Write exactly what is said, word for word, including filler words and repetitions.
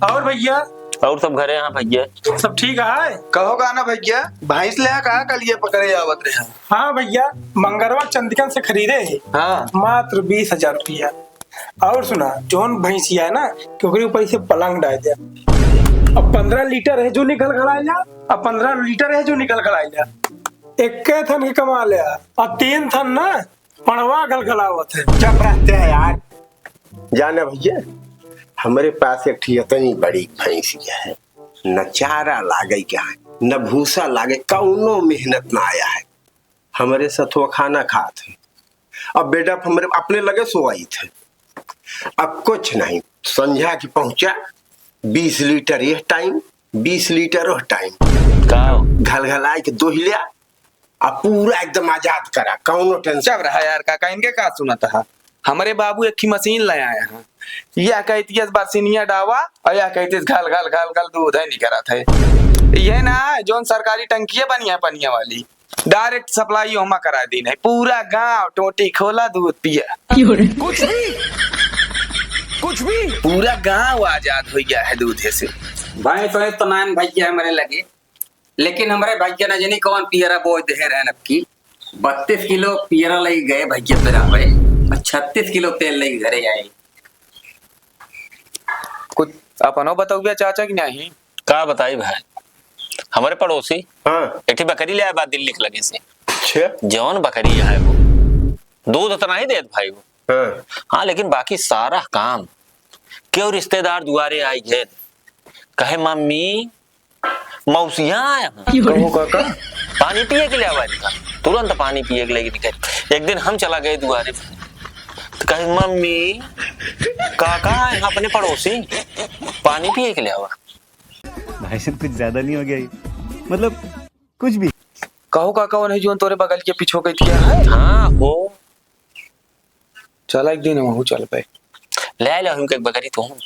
और भइया? और सब घरे हैं भइया। सब ठीक है? कहो का ना भइया, भैंस ले का कल ये पकड़े आवत रहे हैं? हाँ भइया, मंगरवा चंदिकन से खरीदे है। हाँ। मात्र बीस हजार रुपया। और सुना, जौन भैंसिया है ना, कि ओकरे ऊपर से पलंग डाल दिया। अब पन्द्रह लीटर है जो निकल घलाइला, अब पन्द्रह लीटर है जो निकल घलाइला। एक थन के कमा ले, अब तीन थन ना, पड़वा घलघलावत है। चुप रहते हैं यार। जाने भइया, हमरे पास एक ठी इतनी बड़ी भैंसिया है, न चारा लागे क्या है, न भूसा लागे, कौनो मेहनत ना आया है। हमरे सथवा खाना खात है। अब बेटा हमरे अपने लगे सोवाइत है। अब कुछ नहीं, संझा की पहुंचा, बीस लीटर यह टाइम, बीस लीटर वह टाइम। का? घलघलाए के दोहिल्या, आ पूरा एकदम आजाद करा, कौनो टेंशन। चुप रहा यार काका, इनके का सुनत हा? हमरे बाबू एक ही मशीन ले आए हैं, यह कहती है बरसिनिया डावा और यह कहती है घल घल घल घल दूध है निकरत है। ये ना, जौन सरकारी टंकिया बनी है पनिया वाली, डायरेक्ट सप्लाई ओमा करा दीन है। पूरा गांव टोटी खोला दूध पिया। कुछ भी, कुछ भी। पूरा गांव आजाद हो गया है दूधे से। भैंस वैंस तो नान भैया हमरे लगे, लेकिन हमरे भैया न जानी कौन पियरा बोझ देहे रहन अब की। बत्तीस किलो पियरा लई गए भैया पेरावे, और छत्तीस किलो तेल लई घरे आए। कुछ अपनो बतउबे चाचा कि नहीं? का बताई भाई, हमरे पड़ोसी हाँ। एक ठी बकरी ले आए बा दिल्ली के लगे से। अच्छा। जौन बकरी है वो दूध तो नहीं देत भाई वो। हाँ। हाँ, लेकिन बाकी सारा काम केहू रिश्तेदार दुआरे आई गए, कहे, "मम्मी, मौसिया आया है।" कहो काका। पानी पिए के लिए आवा इनका, तुरंत पानी पिए के लिए निकल। एक दिन हम चला गए दुआरे, तो कहे, "मम्मी, काका आए हैं अपने पड़ोसी, पानी पिए के लिए आवा।" भाई साहब, कुछ ज्यादा नहीं हो गया ये? मतलब, कुछ भी। कहो काका, वो नहीं जो तोरे बगल के पीछे गई थी है? हाँ, हो। चला एक दिन वहू चल पे। ले ले हमके एक बकरी तो हूँ।